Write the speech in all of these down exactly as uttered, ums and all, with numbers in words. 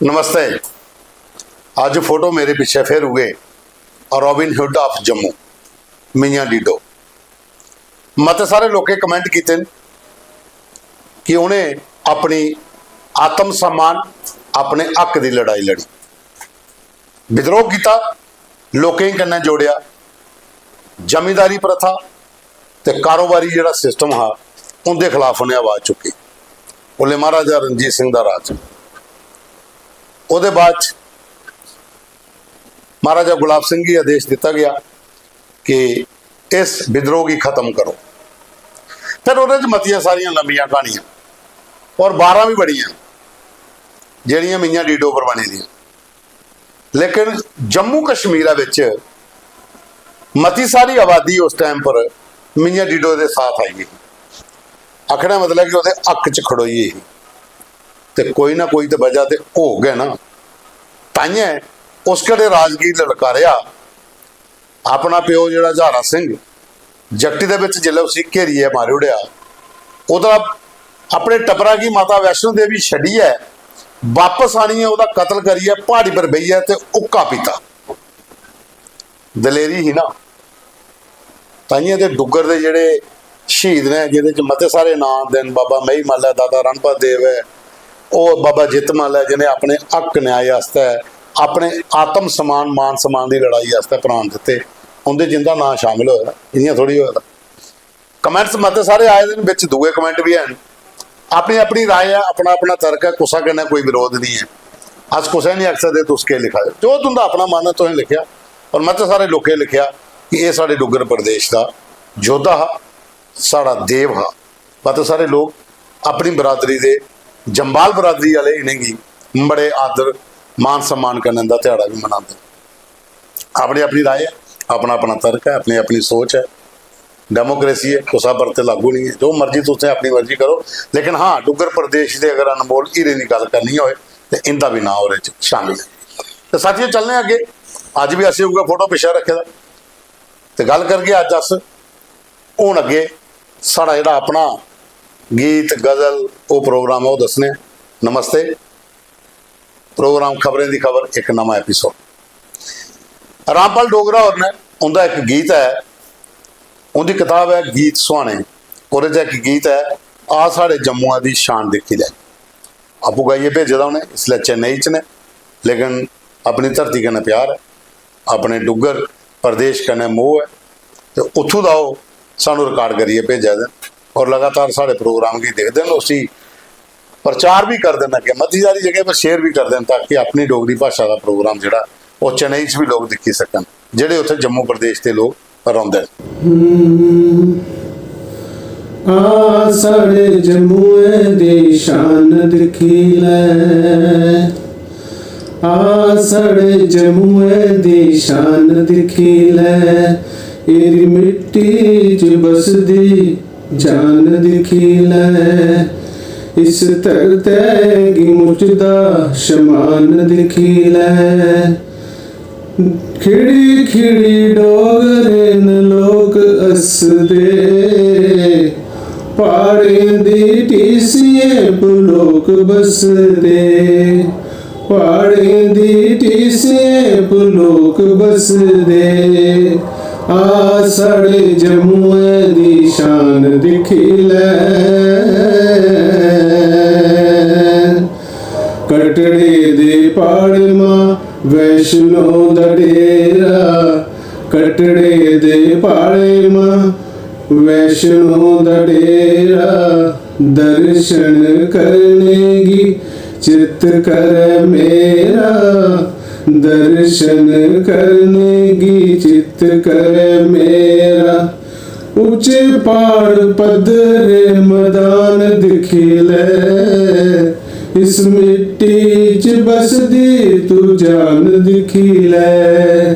नमस्ते। अज्ज फोटो मेरे पिच्छे फिर उगे Robin Hood of Jammu, Mian Dido. मते सारे लोकें कमेंट कीते न कि उ'नें अपनी आत्म सम्मान, अपने हक दी लड़ाई लड़ी, विद्रोह कीता, लोकें कन्नै जोड़ेआ, जमींदारी प्रथा ते कारोबारी जेह्ड़ा सिस्टम हा, उं'दे खिलाफ उ'नें आवाज चुक्की। उसलै महाराजा रणजीत सिंह दा राज। ओह्दे बाद च महाराजा गुलाब सिंह गी आदेश दित्ता गेआ कि इस विद्रोह गी खत्म करो। फिर ओह्दे च मतियां सारियां लंबियां क्हानियां और बारां बी बड़ियां जेह्ड़ियां मियां डीडो पर बनी दियां। लेकिन जम्मू कश्मीरा बिच मती सारी आबादी उस टाइम पर मियां डीडो दे साथ आई गेई। आखने दा मतलब कि ओह्दे हक च खड़ोई गेई ही। ते कोई ना कोई ते वजह ते होग गै ना। ताइयें उस घड़े राज गी ललकारेआ। अपना प्यो जेह्ड़ा ज्हारा सिंह जगटी दे बिच जिसलै उसी घेरियै मारी ओड़ेआ, ओह्दा अपने टब्बरा गी माता वैष्णो देवी छड्डियै बापस आनियै ओह्दा कत्ल करियै प्हाड़ी पर बेहियै ते हुक्का पीता। दलेरी ही ना। ताइयें ते डुग्गर दे जेह्ड़े शहीद न, जेह्दे च मते सारे नांऽ आंदे न, बाबा मेही मल ऐ, दादा रणपत देव ऐ, ओह् बाबा जित्त मल ऐ, जि'नें अपने हक न्याय आस्तै, अपने आत्म सम्मान, मान सम्मान दी लड़ाई आस्तै प्राण दित्ते, उं'दे जिं'दा नांऽ शामिल होए दा, इ'यां थोह्ड़ी होए दा। कमेंट्स मते सारे आए दे न, बिच दूए कमेंट बी हैन। अपनी अपनी राय ऐ, अपना अपना तर्क ऐ, कुसै कन्नै कोई विरोध निं ऐ। अस कुसै निं आखी सकदे तुस केह् लिखा दे, जो तुं'दा अपना मन ऐ तुसें लिखेआ। और मते सारे लोकें लिखेआ कि एह् साढ़े डुग्गर प्रदेश दा योद्धा हा, साढ़ा देव हा। मते सारे लोक अपनी बरादरी दे, जम्वाल बरादरी आह्ले इ'नेंगी बड़े आदर, मान सम्मान कन्नै इं'दा ध्याड़ा बी मनांदे न। अपनी अपनी राय ऐ, अपना अपना तर्क ऐ, अपनी अपनी सोच ऐ, डेमोक्रेसी ऐ, कुसै पर ते लागू निं ऐ। जो मर्जी तुसें अपनी मर्जी करो, लेकिन हां, डुग्गर प्रदेश दे अगर अनमोल हीरे दी गल्ल करनी होए ते इं'दा बी नांऽ ओह्दे च शामिल ऐ। ते साथियो, चलने अग्गें। अज्ज बी असें उ'ऐ फोटो पिच्छें रक्खे दा। ते गल्ल करगे अज्ज अस। हून अग्गें साढ़ा जेह्ड़ा अपना गीत, गज़ल, ओह् प्रोग्राम ऐ, ओह् दस्सने आं। नमस्ते। प्रोग्राम खबरें दी खबर, इक नमां एपिसोड। रामपाल डोगरा होर ने, उं'दा इक गीत ऐ, उं'दी कताब ऐ गीत सुहाने, ओह्दे च इक गीत ऐ, "आ साढ़े जम्मुआ दी शान दिक्खी लै।" आपूं गाइयै भेजे दा उ'नें, इसलै चेन्नई च ने, लेकिन अपनी धरती कन्नै प्यार ऐ, अपने डुग्गर प्रदेश कन्नै मोह् ऐ, ते उत्थूं दा ओह् सानूं रिकार्ड करियै भेजा दे न और लगातार साढ़े प्रोग्राम गी दिखदे न, उसी प्रचार बी करदे न, अग्गें मती सारी जगह पर शेयर बी करदे न, ताकि अपनी डोगरी भाशा दा प्रोग्राम जेह्ड़ा ओह् चेन्नई च बी लोक दिक्खी सकन, जेह्ड़े उत्थै जम्मू प्रदेश दे लोक रौंह्दे न। आ साढ़े जम्मुए दी शान दिक्खी लै, आ साढ़े जम्मुए दी शान दिक्खी लै, एरी मिट्टी च बसदी जान दिक्खी लै, इस धरतै गी मुचदा शमान दिक्खी लै। खिड़ी खिड़ी डोगरे न लोक हसदे, प्हाड़ें दी टीसियें पर लोक बसदे, प्हाड़ें दी टीसियें पर लोक बसदे। आ साढ़े जम्मुए दी शान दिक्खी लै। कटड़े दे प्हाड़ मां वैष्णो दा डेरा, कटड़े दे प्हाड़े मां वैष्णो दा डेरा। दर्शन करने गी चित्त करे मेरा, दर्शन करने गी चित्त करे मेरा। उच्चे प्हाड़ पद्धरे मदान दिक्खी लै, इस मिट्टी च बसदी तू जान दिक्खी लै।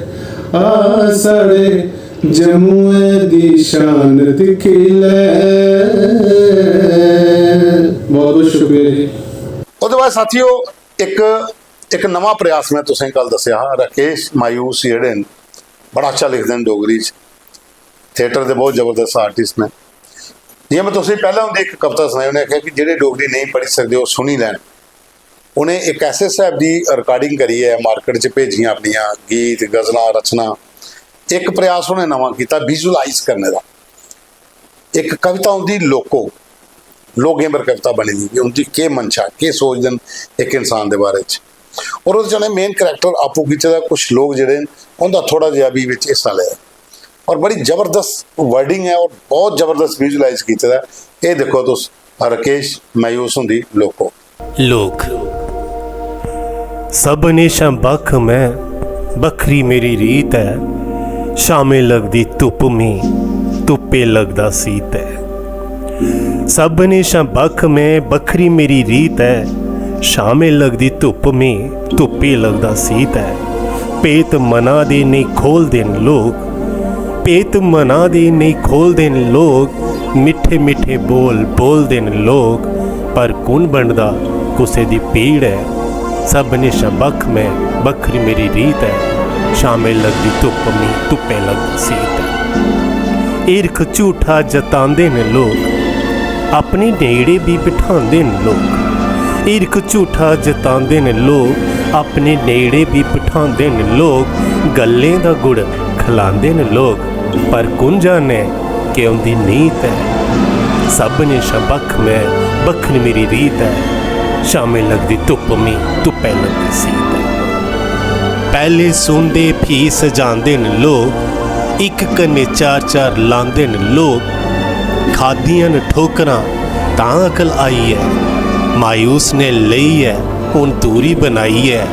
आ साढ़े जम्मुए दी शान दिक्खी लै। बहुत बहुत शुक्रिया जी। ओह्दे बाद साथियो, इक इक नमां प्रयास में तुसें कल दस्सेआ हा। राकेश मायूस जेह्ड़े न, बड़ा अच्छा लिखदे न डोगरी च, थिएटर दे बहुत जबरदस्त आर्टिस्ट न। जि'यां में तुसें पैह्लें उं'दी इक कविता सनाई, उ'नें आखेआ कि जेह्ड़े डोगरी नेईं पढ़ी सकदे ओह् सुनी लैन। उ'नें इक ऐसे साहब दी रिकार्डिंग करियै मार्केट च भेजियां अपनियां गीत, गज़लां, रचना। इक प्रयास उ'नें नमां कीता विजुअलाइज करने दा। इक कविता उं'दी लोको, लोकें पर कविता बनी दी कि उं'दी केह् मंशा, केह् सोचदे न इक इंसान दे बारे च। और ओह्दे च उ'नें मेन करैक्टर आपूं खिच्चे दा, कुछ लोक जेह्ड़े न उं'दा थोह्ड़ा जेहा बी बिच हिस्सा लेदा। और बड़ी जबरदस्त वर्डिंग ऐ और बहुत जबरदस्त विजुअलाइज कीते दा ऐ। एह् दिक्खो तुस, राकेश मायूस हुंदी लोको। लोक। सभनें शा बक्ख में, बक्खरी मेरी रीत ऐ। शामें लगदी धुप्प मी, धुप्पे लगदा सीत ऐ। सभनें शा बक्ख में, बक्खरी मेरी रीत ऐ। शामें लगदी धुप्प मी, धुप्पे लगदा सीत ऐ। पेत मना दे नेईं खोलदे न लोक, पेत मना दे नेईं खोलदे न लोक। मिट्ठे मिट्ठे बोल बोलदे न लोक, पर कु'न बंडदा कुसै दी पीड़ ऐ। सभनें शा बक्ख में, बक्खरी मेरी रीत ऐ। शामें लगदी धुप्प मी, धुप्पे लगदा सीत ऐ। हिरख झूठा जतांदे न लोक, अपने नेड़े बी बठांदे न लोक। हिरख झूठा जतांदे न लोक, अपने नेड़े बी बठांदे न लोक। गल्लें दा गुड़ खलांदे न लोक, पर कु'न जाने केह् उं'दी नीत ऐ। सभनें शा बक्ख में, बक्खरी मेरी रीत ऐ। शामें लगदी धुप्प मी, धुप्पै लगदी सीत ऐ। पैह्ले सुनदे फ्ही सजांदे न लोक, इक कन्नै चार चार लांदे न लोक। खादियां न ठोकरां तां अकल आई ऐ, मायूस ने लेई ऐ हून दूरी बनाई ऐ।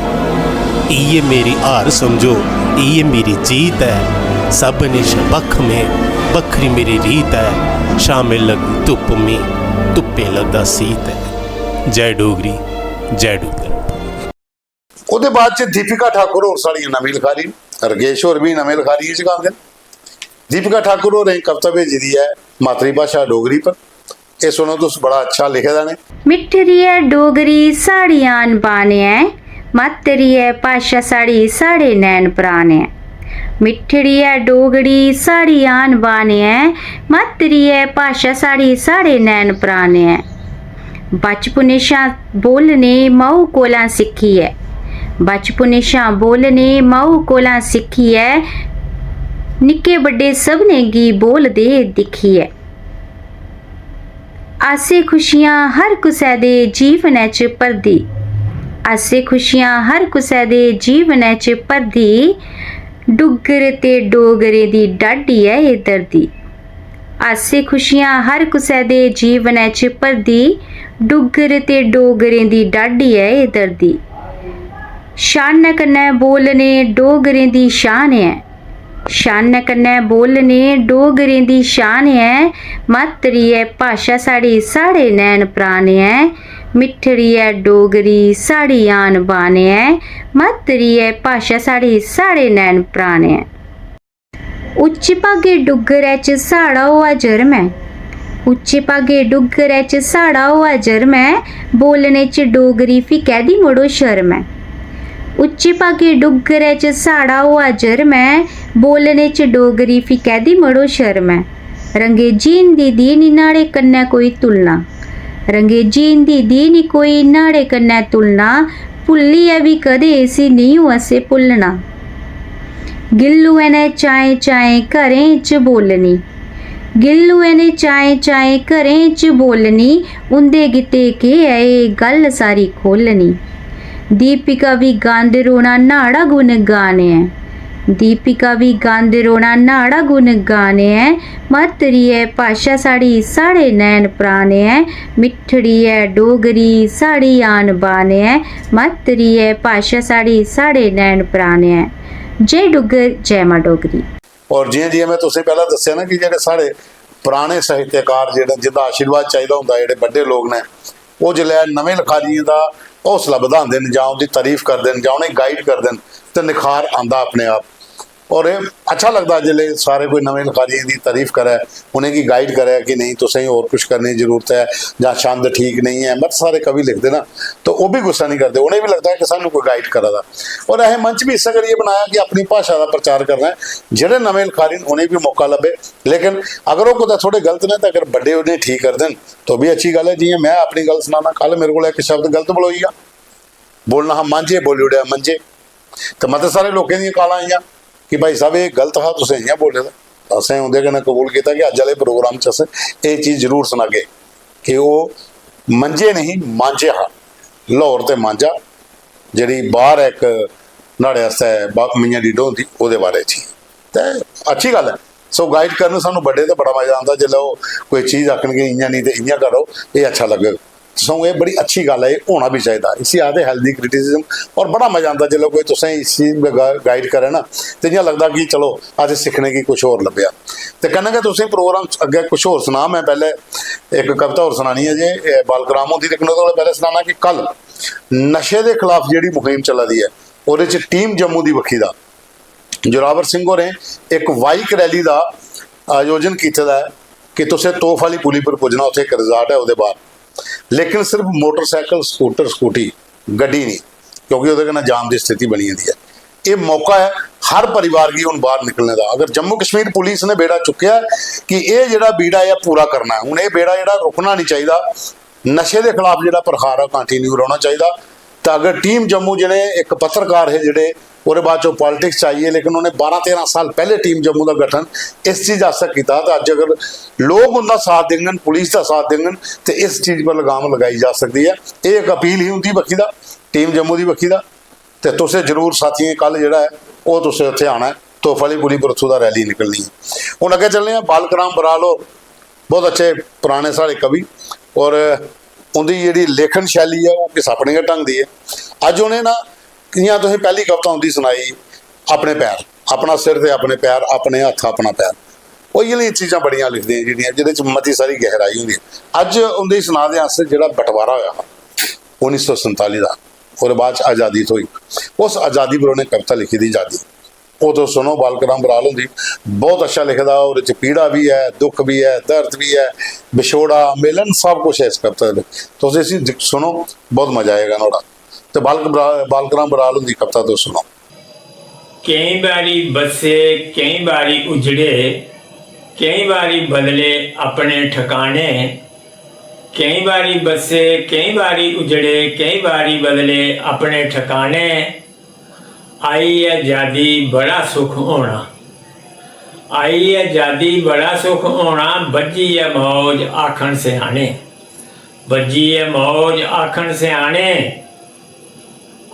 इ'यै मेरी हार समझो, इ'यै मेरी जीत ऐ। सभनें शा बक्ख में, बक्खरी मेरी रीत ऐ। शामें लगदी धुप्प मी, धुप्पे लगदा सीत ऐ। जय डोगरी, जय डुग्गर। ओह्दे बाद च दीपिका ठाकुर होर साढ़ियां नमीं लखारी न, राकेश होर बी नमें लखारियें च गै आंदे न। दीपिका ठाकुर होरें कविता भेजी दी ऐ मातरी भाशा डोगरी पर। एह् सुनो तुस, बड़ा अच्छा लिखे दा ने। मिट्ठड़ी ऐ डोगरी साढ़ी आन बान ऐ, मातरी ऐ भाशा साढ़ी साढ़े नैन प्राण ऐ। मिट्ठड़ी ऐ डोगरी साढ़ी आन बान ऐ, मातरी ऐ भाशा साढ़ी साढ़े नैन प्राण ऐ। बचपने शा बोलने माऊ कोला सिक्खियै, बचपने शा बोलने माऊ कोला सिक्खियै, निक्के बड्डे सभनें गी बोलदे दिक्खियै। हास्से खुशियां हर कुसै दे जीवनै च भरदी, हास्से खुशियां हर कुसै दे जीवनै च भरदी, डुग्गर ते डोगरें दी डाढी ऐ एह् दर्दी। हास्से खुशियां हर कुसै दे जीवनै च भरदी, डुग्गर ते डोगरें दी डाढी ऐ एह् दर्दी। शानै कन्नै बोलने डोगरें दी शान ऐ, शानै कन्नै बोलने डोगरें दी शान ऐ। मातरी ऐ भाशा साढ़ी साढ़े नैन प्राण ऐ, मिट्ठड़ी ऐ डोगरी साढ़ी आन बान ऐ। मातरी ऐ भाशा साढ़ी साढ़े नैन प्राण ऐ। उच्चे भागे डुग्गरै च साढ़ा होआ जरम ऐ, उच्चे भागे डुग्गरै च साढ़ा होआ जरम ऐ। बोलने च डोगरी फ्ही कैह्दी मड़ो शर्म ऐ। उच्चे भागे डुग्गरै च साढ़ा होआ जरम ऐ, बोलने च डोगरी फ्ही कैह्दी मड़ो शर्म ऐ। रंगेजी हिंदी दी निं न्हाड़े कन्नै कोई तुलना, रंगेजी हिंदी दी निं कोई न्हाड़े कन्नै तुलना। भुल्लियै बी कदें इसी नेईं ओ असें भुल्लना। गिल्लुएं ने चाएं चाएं घरें च बोलनी, गिल्लुएं ने चाएं चाएं घरें च बोलनी। उं'दे गितै केह् ऐ एह् गल्ल सारी खोह्लनी। दीपिका बी गांदे रौह्ना न्हाड़ा गुण गाने ऐ, दीपिका बी गांदे रौह्ना न्हाड़ा गुण गाने ऐ। मातरी ऐ भाशा साढ़ी साढ़े नैन प्राण ऐ, मिट्ठड़ी ऐ डोगरी साढ़ी आन बान ऐ। मातरी ऐ भाशा साढ़ी साढ़े नैन प्राण ऐ। जय डुग्गर, जय मां डोगरी। और जियां जियां में तुसें पैह्लें दस्सेआ ना कि जेह्ड़े साढ़े पराने साहित्यकार जेह्ड़े, जिंदा आशीर्वाद चाहिदा होंदा, जेह्ड़े बड्डे लोक न, ओह् जिसलै नमें लखारियें दा हौसला बधांदे न जां उं'दी तारीफ करदे न जां उ'नेंगी गाइड करदे न, ते निखार आंदा अपने आप। और एह् अच्छा लगदा जिसलै सारे कोई नमें लखारियें दी तारीफ करै, उ'नेंगी गाइड करै कि नेईं, तुसेंगी होर कुछ करने दी जरूरत ऐ जां छंद ठीक नेईं ऐ। मत सारे कवि लिखदे ना, तो ओह् बी गुस्सा निं करदे, उ'नेंगी बी लगदा कि सानूं कोई गाइड करा दा। और असें मंच बी इस्सै करियै बनाया कि अपनी भाशा दा प्रचार करना ऐ, जेह्ड़े नमें लखारी न उ'नेंगी बी मौका लब्भे। लेकिन अगर ओह् कुतै थोह्ड़े गलत न ते अगर बड्डे उ'नेंगी ठीक करदे न, तो बी अच्छी गल्ल ऐ। जियां में अपनी गल्ल सनाना, कल मेरे कोल इक शब्द गलत बलोई गेआ, बोलना हा मांझे, बोली ओड़ेआ मंझे। ते मते सारे लोकें दियां कालां आइयां कि भाई साहब, एह् गलत हा, तुसें इ'यां बोले दा। असें उं'दे कन्नै कबूल कीता कि अज्ज आह्ले प्रोग्राम च अस एह् चीज जरूर सनागे कि ओह् मंझे नेईं, मांझे हा। लाहौर ते मांझा, जेह्ड़ी बार ऐ इक, न्हाड़े आस्तै बा-, मियां डीडो होंदी, ओह्दे बारे च ही। ते अच्छी गल्ल ऐ। सो गाइड करन सानूं बड्डे, ते बड़ा मजा आंदा जिसलै ओह् कोई चीज आखन कि इ'यां नेईं ते इ'यां करो, एह् अच्छा लग्गग। सो एह् बड़ी अच्छी गल्ल ऐ, एह् होना बी चाहिदा। इसी आखदे हेल्दी क्रिटिसिज्म। और बड़ा मजा आंदा जिसलै कोई तुसें इस चीज गी गा-, गाइड करै ना, ते इ'यां लगदा कि चलो, अज्ज सिक्खने गी कुछ होर लब्भेआ। ते कन्नै गै तुसें प्रोग्राम च अग्गें कुछ होर सनां। मैं पैह्ले इक कविता होर सनानी ऐ जे, ए, बालक राम हुंदी, लेकिन ओह्दे कोला पैह्ले सनाना कि कल नशे दे खिलाफ जेह्ड़ी मुहिम चला दी ऐ, ओह्दे च टीम जम्मू दी बक्खी दा जोरावर सिंह होरें इक बाइक रैली दा आयोजन कीते दा ऐ कि तुसें तोफ आह्ली पुली पर पुज्जना, उत्थै इक रिजार्ट ऐ ओह्दे बाह्र, लेकिन सिर्फ मोटरसाइकल, स्कूटर, स्कूटी, गड्डी नेईं, क्योंकि ओह्दे कन्नै जाम दी स्थिति बनी जंदी ऐ। एह् मौका ऐ हर परिवार गी हून बाह्र निकलने दा। अगर जम्मू कश्मीर पुलिस ने बेड़ा चुक्केआ ऐ कि एह् जेह्ड़ा बीड़ा ऐ पूरा करना ऐ, हून एह् बेड़ा जेह्ड़ा रुकना निं चाहिदा, नशे दे खिलाफ जेह्ड़ा प्रहार ऐ, ओह् कंटिन्यू रौह्ना चाहिदा। ते अगर टीम जम्मू जेह्ड़े इक पत्रकार हे जेह्ड़े, ओह्दे बाद च ओह् पॉलिटिक्स च आई गे, लेकिन उ'नें बारां तेरां साल पैह्ले टीम जम्मू दा गठन इस चीज आस्तै कीता, ते अज्ज अगर लोक उं'दा साथ देङन, पुलिस दा साथ देङन, ते इस चीज पर लगाम लगाई जा सकदी ऐ। एह् इक अपील ही उं'दी बक्खी दा, टीम जम्मू दी बक्खी दा। ते तुसें जरूर साथियें कल जेह्ड़ा ऐ, ओह् तुसें उत्थै आना ऐ, तोफ आह्ली पुली पर उत्थूं दा रैली निकलनी ऐ। हून अग्गें चलने आं, बालक राम बराल होर बहुत अच्छे पराने साढ़े कवि, और उं'दी जेह्ड़ी लेखन शैली ऐ, ओह् किस अपने गै ढंग दी ऐ। अज्ज उ'नें ना, जि'यां तुसें पैह्ली कविता उं'दी सनाई, अपने पैर, अपना सिर ते अपने पैर, अपने हत्थ, अपना पैर, ओह् इ'यै नेहियां चीजां बड़ियां लिखदे न जेह्ड़ियां, जेह्दे च मती सारी गैहराई होंदी ऐ। अज्ज उं'दे सनाऽ दे अस जेह्ड़ा बटवारा होआ हा उन्नी सौ संताली दा, ओह्दे बाद च आजादी थ्होई, उस आजादी पर उ'नें कविता लिखी दी, आजादी। ओह् तुस सुनो, बालक राम बराल हुंदी, बहुत अच्छा लिखे दा, ओह्दे च पीड़ा बी ऐ, दुख बी ऐ, दर्द बी ऐ, बिछोड़ा, मिलन, सब कुछ ऐ इस कविता दे बिच। तुस इसी दिख-, सुनो, बहुत मजा आएगा नुहाड़ा। ते बालक बरा-, बालक राम बराल हुंदी कविता तुस सुनो। केईं बारी बस्से, केईं बारी उजड़े, केईं बारी बदले अपने ठकाने। केईं बारी बस्से, केईं बारी उजड़े, केईं बारी बदले अपने ठकाने। आई ऐ जादी बड़ा सुख होना, आई ऐ जादी बड़ा सुख होना, बज्जी ऐ मौज आखन स्याने, बज्जी ऐ मौज आखन स्याने।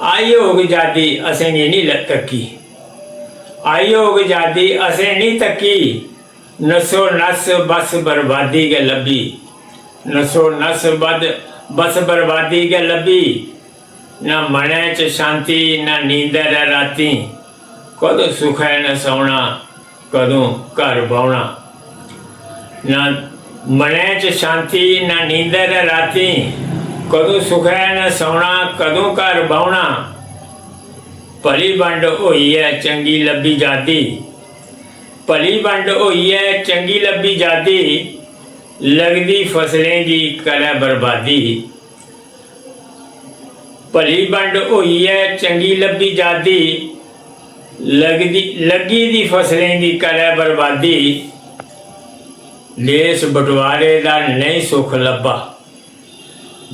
आई होग जादी असेंगी निं ल-, तक्की, आई होग जादी असें निं तक्की, नस्सो नस्स बस बरबादी गै लब्भी, नस्सो नस्स बद-, बस बरबादी गै लब्भी। ना मनै च शांति, ना नींदर ऐ रातीं। कदूं सुखै न सौना, कदूं घर बौह्ना। ना मनै च शांति, ना नींदर ऐ रातीं। कदूं सुखै न सौना, कदूं घर बौह्ना। भली बंड होई ऐ चंगी लब्भी जादी, भली बंड होई ऐ चंगी लब्भी जादी। लगदी फसलें गी करै बरबादी। भली बंड होई ऐ चंगी लब्भी जादी, लगदी, लग्गी दी फसलें गी करै बरबादी। देश बटवारे दा नेईं सुख लब्भा,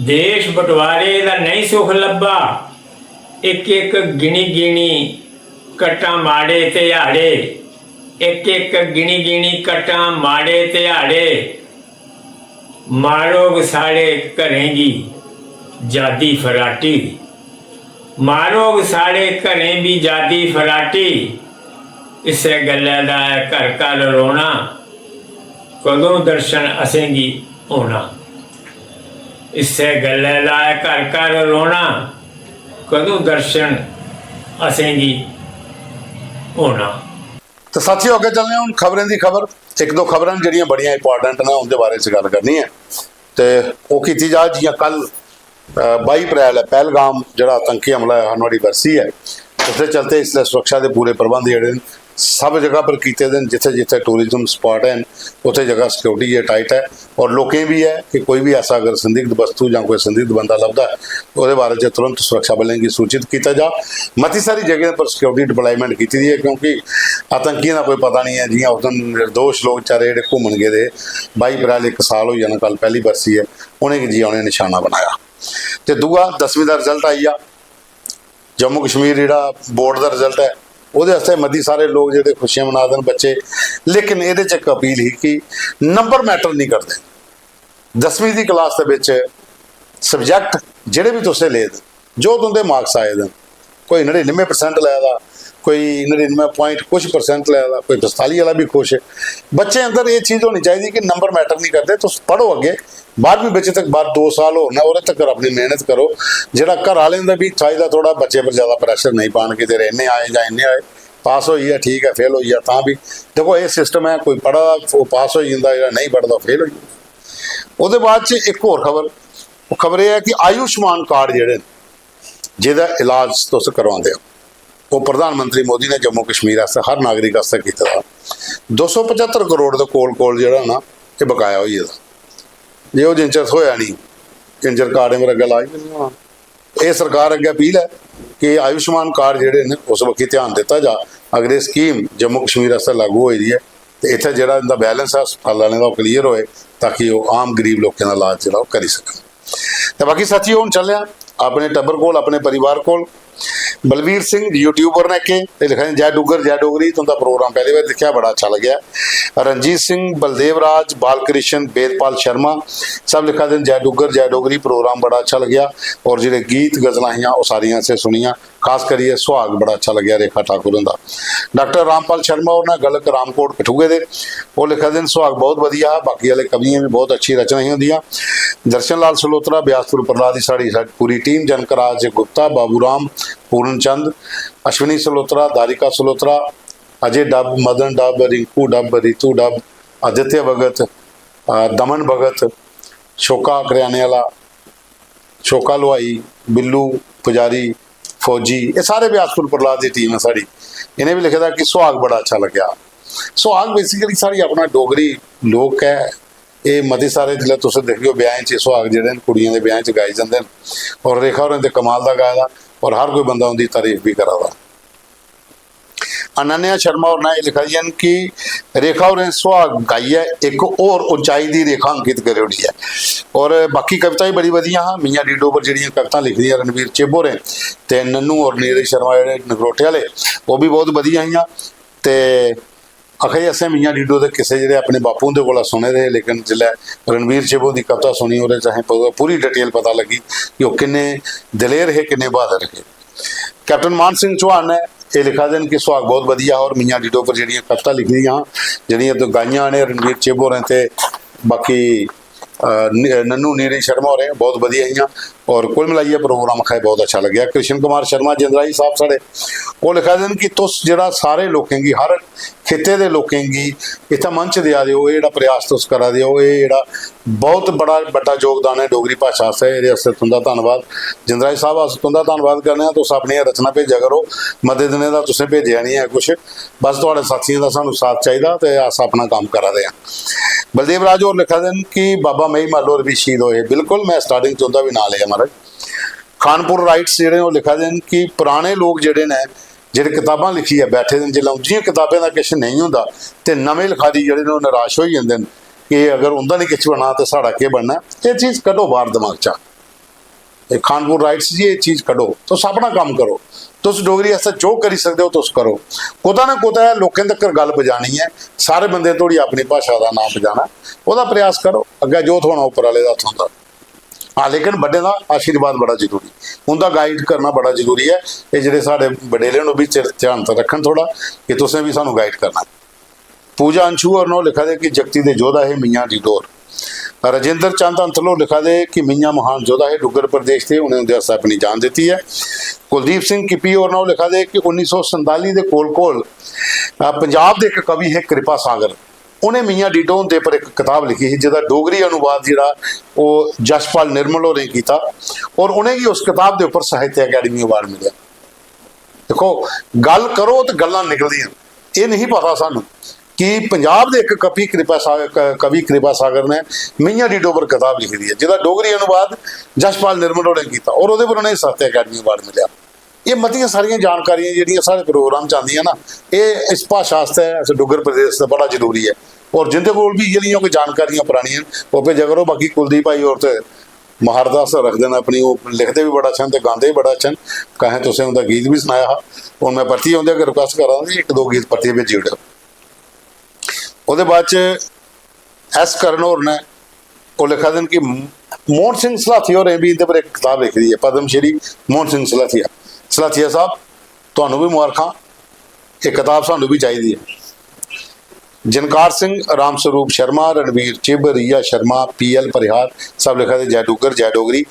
देश बटवारे दा नेईं सुख लब्भा। इक इक गिनी गिनी कट्टां माड़े ध्याड़े, इक इक गिनी गिनी कट्टां माड़े ध्याड़े। मारोग साढ़े घरें गी जादी फराटी, मारोग साढ़े घरें बी जादी फराटी। इस्सै गल्लै दा ऐ घर घर रोना, कदूं दर्शन असेंगी होना। इस्सै गल्लै दा ऐ घर घर रोना, कदूं दर्शन असेंगी होना। ते साथियों, अग्गें चलने आं हून खबरें दी खबर। इक दो खबरां न जेह्ड़ियां बड़ियां इंपॉर्टेंट न, उं'दे बारे च गल्ल करनी ऐ। ते ओह् कीती जा, जि'यां कल, अ, बाई अप्रैल ऐ, पहलगाम जेह्ड़ा आतंकी हमला होआ हा, नुहाड़ी बरसी ऐ। उसदे चलते इसलै सुरक्षा दे पूरे प्रबंध जेह्ड़े न, सब जगह पर कीते दे न। जित्थै जित्थै टूरिज्म स्पाट हैन, उत्थै जगह सिक्योरिटी ऐ, टाइट ऐ। और लोकें बी ऐ कि कोई बी ऐसा अगर संदिग्ध वस्तु जां कोई संदिग्ध बंदा लभदा ऐ, ओह्दे बारे च तुरंत सुरक्षा बलें गी सूचित कीता जा। मती सारी जगहें पर सिक्योरिटी डिप्लॉयमेंट कीती दी ऐ, क्योंकि आतंकियें दा कोई पता निं ऐ। जि'यां उस दिन निर्दोश लोक बेचारे जेह्ड़े घूमन गेदे हे, बाई अप्रैल इक साल होई जाना, कल पैह्ली बरसी ऐ, उ'नेंगी जि'यां उ'नें नशाना बनाया। ते दूआ, दसमीं दा रिजल्ट आई गेआ, जम्मू कश्मीर जेह्ड़ा बोर्ड दा रिजल्ट ऐ, ओह्दे आस्तै मती सारे लोक जेह्ड़े खुशियां मना दे न बच्चे। लेकिन एह्दे च इक अपील ही कि नंबर मैटर निं करदे। दसमीं दी क्लास दे बिच सब्जैक्ट जेह्ड़े बी तुसें ले दे, जो तुं'दे मार्क्स आए दे न, कोई नड़िनुए परसेंट लै दा, कोई नड़िनुए प्वाइंट कुछ परसेंट लै दा, कोई पंजताली आह्ला बी खुश। बच्चें अंदर एह् चीज होनी चाहिदी कि नंबर मैटर निं करदे, तुस पढ़ो अग्गें, बारहमीं बिच तक बाद दो साल होर न, ओह्दे तक्कर अपनी मेहनत करो। जेह्ड़ा घर आह्लें दा बी चाहिदा थोह्ड़ा बच्चे पर जैदा प्रैशर नेईं पान कि तेरे इन्ने आए जां इन्ने आए, पास होई गेआ ठीक ऐ, फेल होई गेआ तां बी। देखो, एह् सिस्टम ऐ, कोई पढ़ा दा ओह् पास होई जंदा, जेह्ड़ा नेईं पढ़दा ओह् फेल होई जंदा। ओह्दे बाद च इक होर खबर, ओह् खबर एह् ऐ कि आयुष्मान कार्ड जेह्ड़े न, जेह्दा इलाज तुस करवांदे ओ, ओह् प्रधानमंत्री मोदी ने जम्मू कश्मीर आस्तै, हर नागरिक आस्तै कीते दा। दो सौ पचहत्तर करोड़ दे कोल कोल जेह्ड़ा ना, एह् बकाया होई गेदा। जे ओह् जिन्ने चिर थ्होएआ निं, इन्ने चिर कार्डें पर अग्गें लाज बी निं होना। एह् सरकार अग्गें अपील ऐ कि आयुष्मान कार्ड जेह्ड़े न, उस बक्खी ध्यान दित्ता जा। अगर एह् स्कीम जम्मू कश्मीर आस्तै लागू होई दी ऐ, ते इत्थै जेह्ड़ा इं'दा बैलेंस ऐ अस्पताल आह्लें दा, ओह् क्लियर होए, ताकि ओह् आम गरीब लोकें दा इलाज जेह्ड़ा ओह् करी सकन। ते बाकी साथियो, हून चलने आं अपने टब्बर कोल, अपने परिवार कोल। बलवीर सिंह यूट्यूबर ने के, ते लिखा दे, "जय डुग्गर, जय डोगरी, तुं'दा प्रोग्राम पैह्ली बारी दिक्खेआ, बड़ा अच्छा लग्गेआ।" रणजीत सिंह, बलदेव राज, बालकृष्ण, वेदपाल शर्मा सब लिखा दे न, "जय डुग्गर, जय डोगरी, प्रोग्राम बड़ा अच्छा लग्गेआ, और जेह्ड़े गीत गजलां हियां, ओह् सारियां असें सुनियां, खास करियै सुहाग बड़ा अच्छा लग्गेआ रेखा ठाकुर हुंदा।" डाक्टर रामपाल शर्मा होर ने गलक रामकोट कठुए दे, ओह् लिखा दे न, "सुहाग बहुत बधिया हा, बाकी आह्ले कवियें बी बहुत अच्छी रचना ही उं'दियां।" दर्शन लाल सलोत्रा, ब्यासपुर प्रहलाद दी साढ़ी, साढ़ी पूरी टीम, जनक राज गुप्ता, बाबू राम, पूर्ण चंद, अश्विनी सलोत्रा, दारिका सलोत्रा, अजय डब, मदन डब, रिंकू डब, रितु डब, आदित्य भगत, अ, दमन भगत, शोका करियाने आह्ला, शोका हलवाई, बिल्लू पुजारी, फौजी, एह् सारे ब्यासपुर प्रहलाद दी टीम ऐ साढ़ी। इ'नें बी लिखे दा कि सुहाग बड़ा अच्छा लग्गेआ। सुहाग basically साढ़ी अपना डोगरी लोक ऐ। एह् मते सारे जिसलै तुस दिखगे ब्याहें च सुहाग जेह्ड़े न, कुड़ियें दे ब्याहें च गाए जंदे न, और रेखा होरें ते कमाल दा गाए दा, और हर कोई बंदा उं'दी तारीफ बी करा दा। अनन्या शर्मा होर ने एह् लिखा दियां न कि रेखा होरें सुहाग गाइयै इक होर उंचाई दी रेखा अंकित करी ओड़ी ऐ। और बाकी कविता बी बड़ी बधिया हा। मियां डीडो पर जेह्ड़ियां कवितां लिखी दियां रणवीर चिब होरें ते नन्नू और नीरज शर्मा जेह्ड़े नगरोटे आह्ले, ओह् बी बहुत बधिया हियां। ते आखा जी, असें मियां डीडो दे किस्से जेह्ड़े अपने बापू हुंदे कोला सुने दे हे, लेकिन जिसलै रणवीर चिब हुंदी कविता सुनी, ओह्दे च असें पू-, पूरी डिटेल पता लग्गी कि ओह् किन्ने दलेर हे, किन्ने बहादुर हे। कैप्टन मान सिंह चौहान ने एह् लिखा दे न कि सुहाग बहुत बधिया हा और मियां डीडो पर जेह्ड़ियां कविता लिखी दियां हां, जेह्ड़ियां तो गाइयां ने रणवीर चिब होरें ते बाकी, अ, नि-, नन्नू नीरज शर्मा होरें, बहुत बधिया हियां। और कुल मिलाइयै प्रोग्राम आखा बहुत अच्छा लग्गेआ। कृष्ण कुमार शर्मा जिंदराही साहब साढ़े, ओह् लिखा दे न कि तुस जेह्ड़ा सारे लोकें गी, हर खित्ते दे लोकें गी इत्थै मंच देआ दे ओ, एह् जेह्ड़ा प्रयास तुस करा दे ओ, एह् जेह्ड़ा बहुत बड़ा, बड्डा योगदान ऐ डोगरी भाशा आस्तै। एह्दे आस्तै तुं'दा धन्नवाद। जिंदराज साहब, अस तुं'दा धन्नवाद करने आं। तुस अपनियां रचनां भेजा करो, मते दिनें दा तुसें भेजेआ निं ऐ कुछ, बस थुआढ़े साथियें दा सानूं साथ चाहिदा ते अस अपना कम्म करा दे आं। बलदेव राज होर लिखा दे न कि बाबा मही मल होर बी शहीद होए। बिल्कुल, में starting च उं'दा बी नांऽ लेआ महाराज। खानपुर राइट्स जेह्ड़े ओह् लिखा दे न कि पराने लोक जेह्ड़े न, जेह्ड़े कताबां लिखियै बैठे दे न, जिसलै उं'दियें कताबें दा किश नेईं होंदा ते नमें लखारी जेह्ड़े न ओह् नराश होई जंदे न कि अगर उं'दा निं किश बना ते साढ़ा केह् बनना। एह् चीज कड्ढो बाह्र दमाग चा। एह् खानपुर राइट्स जी, एह् चीज कड्ढो, तुस अपना कम्म करो, तुस डोगरी आस्तै जो करी सकदे ओ तुस करो। कुतै ना कुतै लोकें तक्कर गल्ल पजानी ऐ, सारे बंदे धोड़ी अपनी भाशा दा नांऽ पजाना, ओह्दा प्रयास करो। अग्गें जो थ्होना उप्पर आह्ले दा थ्होंदा। हां, लेकिन बड्डें दा आशीर्वाद बड़ा जरूरी, उं'दा गाइड करना बड़ा जरूरी ऐ। एह् जेह्ड़े साढ़े बडेले न, ओह् बी चिर ध्यान च रक्खन थोह्ड़ा कि तुसें बी सानूं गाइड करना। पूजा अंशु होर न, ओह् लिखा दे कि जगती दे जोधा हे मियां डीडो होर। राजेंद्र चंद अंथल होर लिखा दे कि मियां महान जोधा हे डुग्गर प्रदेश दे, उ'नें उं'दे आस्तै अपनी जान दित्ती ऐ। कुलदीप सिंह किप्पी होर न, ओह् लिखा दे कि उन्नी सौ संताली दे कोल कोल, अ, पंजाब दे इक कवि हे कृपा सागर, उ'नें मियां डीडो हुंदे पर इक कताब लिखी ही, जेह्दा डोगरी अनुवाद जेह्ड़ा ओह् यशपाल निर्मल होरें कीता, और उ'नेंगी उस कताब दे उप्पर साहित्य अकैडमी अवार्ड मिलेआ। दिक्खो, गल्ल करो ते गल्लां निकलदियां। एह् नहीं पता सानू कि पंजाब दे इक कवि कृपा सागर, क-, कवि कृपा सागर ने मियां डीडो पर कताब लिखी दी ऐ, जेह्दा डोगरी अनुवाद यशपाल निर्मल होरें कीता और ओह्दे पर उ'नेंगी साहित्य अकैडमी अवार्ड मिलेआ। एह् मतियां सारियां जानकारियां जेह्ड़ियां साढ़े प्रोग्राम च आंदियां ना, एह् इस भाशा आस्तै, इस डुग्गर प्रदेश आस्तै बड़ा जरूरी ऐ। और जिंदे कोल बी इ'यै जेहियां कोई जानकारियां परानियां न, ओह् भेजा करो। बाकी कुलदीप भाई होर ते महारत हासल रखदे न अपनी, ओह् लिखदे बी बड़ा अच्छा न ते गांदे बी बड़ा अच्छा न। कहें तुसें उं'दा गीत बी सनाया हा, हून में परतियै उं'दे अग्गें रिक्वेस्ट करा दा कि इक दो गीत परतियै भेजी ओड़ेओ। ओह्दे बाद च एस करण होर न, ओह् लिखा दे न कि मोहन सिंह सलाथिया होरें बी इं'दे पर इक कताब लिखी दी ऐ, पद्म श्री मोहन सिंह सलाथिया। सलाथिया साहब, तुहानू बी मुबारखां, एह् कताब सानू बी चाहिदी ऐ। जनकार सिंह, राम स्वरूप शर्मा, रणवीर चिब, रिया शर्मा, पी एल परिहार, सब लिखा दे जय डुग्गर जय डोगरी।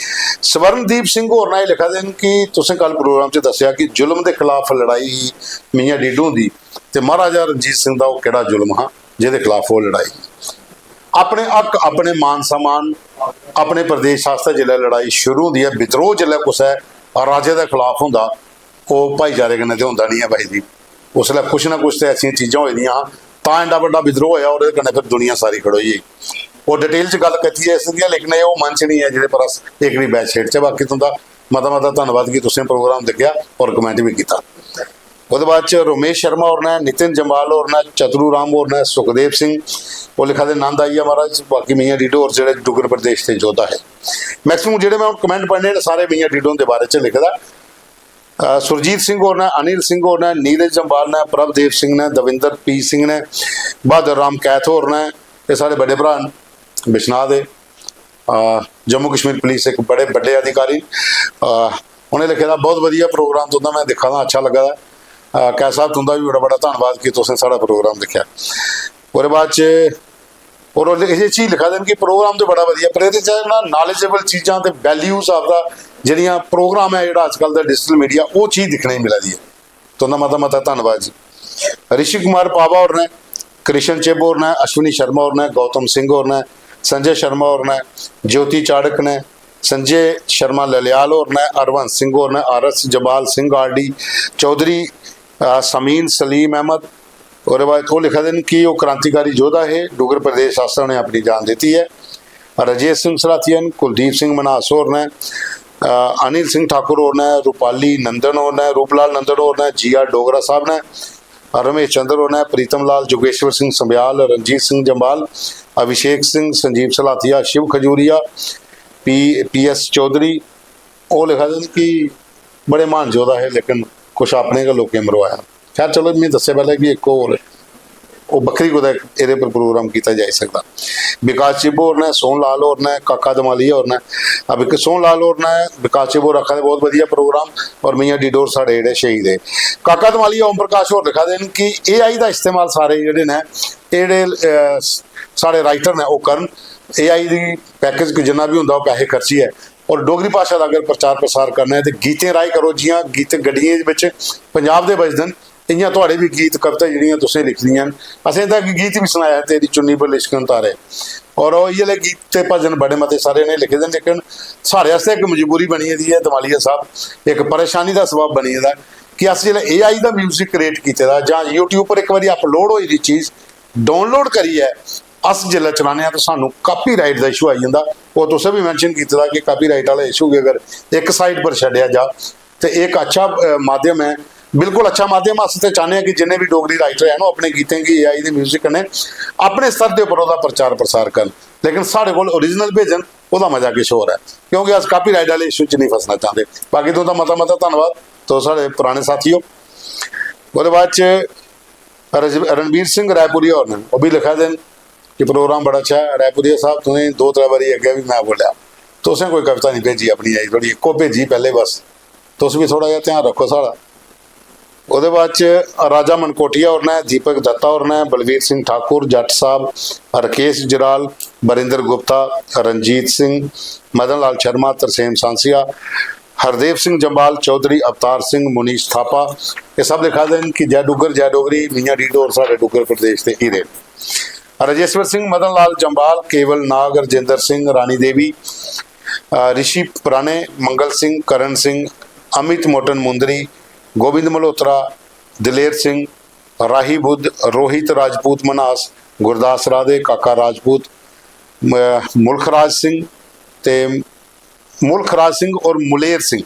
स्वर्णदीप सिंह होर ने एह् लिखा दे न कि तुसें कल प्रोग्राम च दस्सेआ कि जुल्म दे खिलाफ लड़ाई ही मियां डीडू हुंदी, ते महाराजा रणजीत सिंह दा ओह् केह्ड़ा जुल्म हा जेह्दे खिलाफ ओह् लड़ाई ही। अपने हक, अपने मान सम्मान, अपने प्रदेश आस्तै जिसलै लड़ाई शुरू होंदी ऐ, विद्रोह जिसलै कुसै राजे दे खिलाफ होंदा, ओह् भाईचारे कन्नै ते होंदा निं ऐ भाई जी। उसलै कुछ ना कुछ ते ऐसियां चीजां होई दियां हां, तां एड्डा बड्डा विद्रोह होएआ, ओह्दे कन्नै फिर दुनिया सारी खड़ोई गेई। ओह् डिटेल च गल्ल कीती ऐ इस दियां, लेकिन एह् ओह् मंच निं ऐ जेह्दे पर अस एह्कड़ी बैच छेड़चै। बाकी तुं'दा मता मता धन्नवाद कि तुसें प्रोग्राम दिक्खेआ और कमेंट बी कीता। ओह्दे बाद च रोमेश शर्मा होर न, नितिन जम्वाल होर न, चतरू राम होर न, सुखदेव सिंह, ओह् लिखा दे, "नंद आई गेआ महाराज।" बाकी मियां डीडो होर जेह्ड़े डुग्गर प्रदेश दे योद्धा हे। मैक्सिमम जेह्ड़े में हून कमेंट पढ़ने न, सारे मियां डीडो हुंदे बारे च लिखे दा। अ, सुरजीत सिंह होर न, अनिल सिंह होर न, नीरज जम्वाल न, प्रभदेव सिंह न, दविंदर पी सिंह न, बहादुर राम कैथ होर न, एह् साढ़े बड्डे भ्राऽ न बिश्नाह दे। अ, जम्मू कश्मीर पुलिस इक बड़े बड्डे अधिकारी न। अ, उ'नें लिखे दा, "बहुत बधिया प्रोग्राम तुं'दा, में दिक्खा दा, अच्छा लग्गा दा।" अ, कैथ साहब, तुं'दा बी बड़ा बड़ा धन्नवाद कि तुसें साढ़ा प्रोग्राम दिक्खेआ। ओह्दे बाद च और ओह् इस चीज लिखा दे न कि प्रोग्राम ते बड़ा बधिया, पर एह्दे च ना नॉलेजेबल चीजां ते वैल्यूज ऑफ दा जेह्ड़ियां प्रोग्राम ऐ जेह्ड़ा अजकल दा डिजिटल मीडिया, ओह् चीज दिक्खने गी मिला दी ऐ। तुं'दा मता मता धन्नवाद जी। ऋषि कुमार पावा होर न, कृष्ण चिब होर न, अश्विनी शर्मा होर न, गौतम सिंह होर न, संजय शर्मा होर न, ज्योति चाड़क न, संजय शर्मा ललियाल होर न, हरवंश सिंह होर न, R S Jabal Singh R D Chaudhary, अ, समीन सलीम अहमद, ओह्दे बाद ओह् लिखा दे न कि ओह् क्रांतिकारी योद्धा हे, डुग्गर प्रदेश आस्तै उ'नें अपनी जान दित्ती ऐ। राजेश सिंह सलाथिया न, कुलदीप सिंह मन्हास होर न, अ, अनिल सिंह ठाकुर होर न, रूपाली नंदन होर न, रूपलाल नंदन होर न, जी आर डोगरा साहब न, रमेश चंद्र होर न, प्रीतम लाल, जोगेश्वर सिंह संब्याल, रणजीत सिंह जम्वाल, अभिषेक सिंह, संजीव सलाथिया, शिव खजूरिया, पी, पी एस चौधरी, ओह् लिखा दे न कि बड़े म्हान योद्धा हे, लेकिन कुछ अपने गै लोकें मरोआया। खैर, चलो, में दस्सेआ पैह्लें कि इक होर, ओह् बक्खरी कुतै एह्दे पर प्रोग्राम कीता जाई सकदा। विकास चिब होर न, सोहन लाल होर न, काका दमालिया होर न। अब इक सोहन लाल होर न, विकास चिब होर आखा दे, "बहुत बधिया प्रोग्राम।" और मियां डीडो होर साढ़े जेह्ड़े शहीद हे। काका दमालिया, ओम प्रकाश होर लिखा दे न कि ए आई दा इस्तेमाल सारे जेह्ड़े न, एह् जेह्ड़े, अ, साढ़े राइटर न, ओह् करन। ए आई दी पैकेज जिन्ना बी होंदा, ओह् पैहे खर्चियै और डोगरी भाशा दा अगर प्रचार प्रसार करना ऐ ते गीतें राहें करो। जि'यां गीत गड्डियें दे बिच पंजाब दे बजदे न, इ'यां थुआढ़े बी गीत कविता जेह्ड़ियां तुसें लिखी दियां न। असें तां इक गीत बी सनाया, "तेरी चुन्नी पर लिशकन तारे", और ओह् इ'यै लेह् गीत ते भजन बड़े मते सारे इ'नें लिखे दे न। लेकिन साढ़े आस्तै इक मजबूरी बनी गेदी ऐ दमालिया साहब, इक परेशानी दा सबब बनी गेदा ऐ कि अस जिसलै ए आई दा म्यूजिक क्रिएट कीते दा जां YouTube पर इक बारी अपलोड होई दी चीज डाउनलोड करियै अस जिसलै चलाने आं ते सानूं कापीराइट दा इशू आई जंदा। ओह् तुसें बी मैंशन कीते दा कि कापीराइट आह्ला इशू गी अगर इक साइड पर छड्डेआ जा ते एह् इक अच्छा, अ, माध्यम ऐ, बिल्कुल अच्छा माध्यम। अस ते चाह्न्ने आं कि जिन्ने बी डोगरी राइटर हैन, ओह् अपने गीतें गी ए आई दे म्यूजिक कन्नै अपने स्तर दे उप्पर ओह्दा प्रचार प्रसार करन, लेकिन साढ़े कोल ओरिजिनल भेजन, ओह्दा मजा किश होर ऐ, क्योंकि अस कापीराइट आह्ले इशू च नेईं फसना चांह्दे। बाकी तुं'दा मता मता धन्नवाद, तुस साढ़े पराने साथी ओ। ओह्दे बाद च रज-, रणबीर सिंह रायपुरिया होर न, ओह् बी लिखा दे न कि प्रोग्राम बड़ा अच्छा ऐ। रायपुरिया साहब, तुसें दो त्रै बारी अग्गें बी में बोलेआ, तुसें कोई कविता निं भेजी अपनी, आई थोड़ी इक्को भेजी पैह्ले बस। तुस बी थोड़ा जेहा ध्यान रक्खो साढ़ा। ओह्दे बाद च राजा मनकोटिया होर न, दीपक दत्ता होर न, बलवीर सिंह ठाकुर, जट्ट साहब, राकेश जराल, बरिंदर गुप्ता, रणजीत सिंह, मदन लाल शर्मा, तरसेम सांसिया, हरदेव सिंह जम्वाल, चौधरी अवतार सिंह, मुनीश थापा, एह् सब लिखा दे न कि "जय डुग्गर, जय डोगरी, मियां डीडो होर साढ़े डुग्गर प्रदेश दे हीरे न।" राजेश्वर सिंह, मदन लाल जम्वाल, केवल नाग, रजिंदर सिंह, रानी देवी, अ, ऋषि प्राणे, मंगल सिंह, करण सिंह, अमित मोटन मुंदरी, गोविंद मल्होत्रा, दिलेर सिंह, राही बुद्ध, रोहित राजपूत मन्हास, गुरदास राधे, काका राजपूत, म-, मुल्खराज सिंह ते मुल्खराज सिंह और मुलेर सिंह,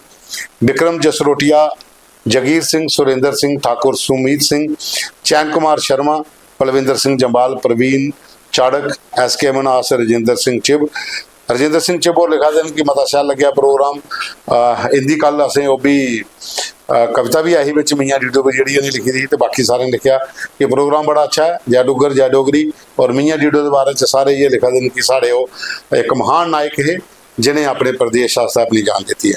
विक्रम जसरोटिया, जगीर सिंह, सुरेंद्र सिंह ठाकुर, सुमीत सिंह, चैन कुमार शर्मा, पलविंदर सिंह जम्वाल, प्रवीण चाड़क, एस के मन्हास, रजिंदर सिंह चिब, रजिंदर सिंह चिब होर लिखा दे न कि मता शैल लग्गेआ प्रोग्राम। अ, इं'दी कल असें ओह् बी, अ, कविता बी ऐ ही बिच, मियां डीडो पर, जेह्ड़ी उ'नें लिखी दी ही, ते बाकी सारें लिखेआ कि प्रोग्राम बड़ा अच्छा ऐ, जय डुग्गर, जय डोगरी। और मियां डीडो दे बारे च सारे इ'यै लिखा दे न कि साढ़े ओह् इक महान नायक हे, जि'नें अपने प्रदेश आस्तै अपनी जान दित्ती ऐ।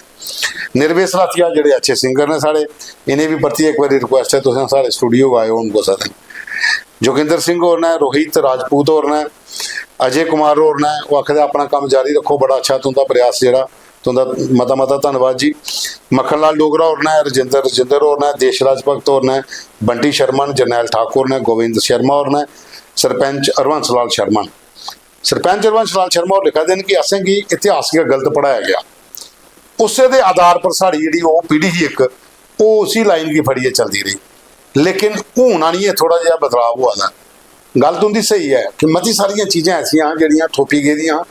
निर्भय सलाथिया जेह्ड़े अच्छे सिंगर न साढ़े, इ'नें बी परतियै इक बारी रिक्वेस्ट ऐ, तुसें साढ़े स्टूडियो आएओ हून कुसै दिन। जोगिंदर सिंह होर न, रोहित राजपूत होर न, अजय कुमार होर न, ओह् आखदे अपना कम्म जारी रक्खो, बड़ा अच्छा तुं'दा प्रयास जेह्ड़ा, तुं'दा मता मता धन्नवाद जी। मक्खन लाल डोगरा होर न, रजिंदर रजिंदर होर न, देशराज भगत होर न, बंटी शर्मा न, जरनैल ठाकुर न, गोविंद शर्मा होर न, सरपंच हरबंस लाल शर्मा न। सरपंच हरबंस लाल शर्मा होर लिखा दे न कि असेंगी इतिहास गै गलत पढ़ाया गेआ, उस्सै दे आधार पर साढ़ी जेह्ड़ी ओह् पीढ़ी ही इक, ओह् उसी लाइन गी फड़ियै चलदी रेही। लेकिन हून आनियै थोह्ड़ा जेहा बदलाव होआ दा। गल्ल तुं'दी स्हेई ऐ कि मती सारियां चीजां ऐसियां हां जेह्ड़ियां थोपी गेदियां हां,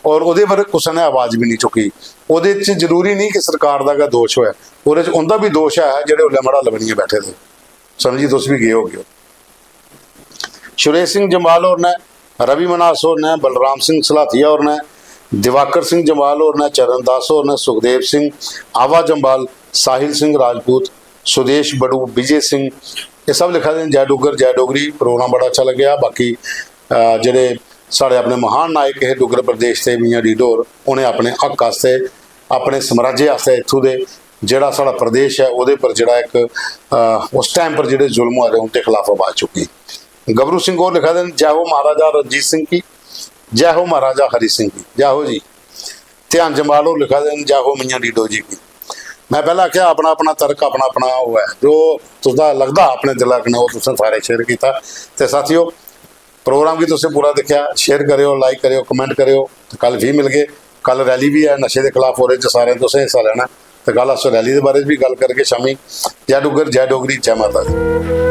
और ओह्दे पर कुसै ने आवाज बी निं चुक्की। ओह्दे च जरूरी निं कि सरकार दा गै दोश होऐ, ओह्दे च उं'दा बी दोश ऐ जेह्ड़े उसलै मड़ाल बनियै बैठे दे। समझी तुस बी गे होगे। सुरेश सिंह जम्वाल होर न, रवि मन्हास होर न, बलराम सिंह सलाथिया होर न, दिवाकर सिंह जम्वाल होर न, चरण दास होर न, सुखदेव सिंह, आवा जम्वाल, साहिल सिंह राजपूत, सुदेश बड़ू, विजय सिंह, एह् सब लिखा दे न, "जय डुग्गर, जय डोगरी, प्रोग्राम बड़ा अच्छा लग्गेआ।" बाकी, अ, जेह्ड़े साढ़े अपने महान नायक हे डुग्गर प्रदेश दे, मियां डीडो होर, उ'नें अपने हक आस्तै, अपने साम्राज्य आस्तै इत्थूं दे जेह्ड़ा साढ़ा प्रदेश ऐ, ओह्दे पर जेह्ड़ा इक, अ, उस टाइम पर जेह्ड़े जुल्म होआ दे, उं'दे खलाफ आवाज चुक्की। गबरू सिंह होर लिखा दे न, "जय हो महाराजा रणजीत सिंह की, जय हो महाराजा हरि सिंह की, जय हो जी।" ध्यान जम्वाल होर लिखा दे न, "जय हो मियां डीडो जी की।" में पैह्लें आखेआ, अपना अपना तर्क, अपना अपना ओह् ऐ, जो तुसदा लगदा अपने दिला कन्नै, ओह् तुसें सारे शेयर कीता। ते साथियो, प्रोग्राम गी तुसें पूरा दिक्खेआ, शेयर करेओ, लाइक करेओ, कमेंट करेओ। ते कल फ्ही मिलगे। कल रैली बी ऐ नशे दे खलाफ, ओह्दे च सारें तुसें हिस्सा लैना। ते कल अस रैली दे बारे च बी गल्ल करगे शामीं। जय डुग्गर, जय डोगरी, जय माता दी।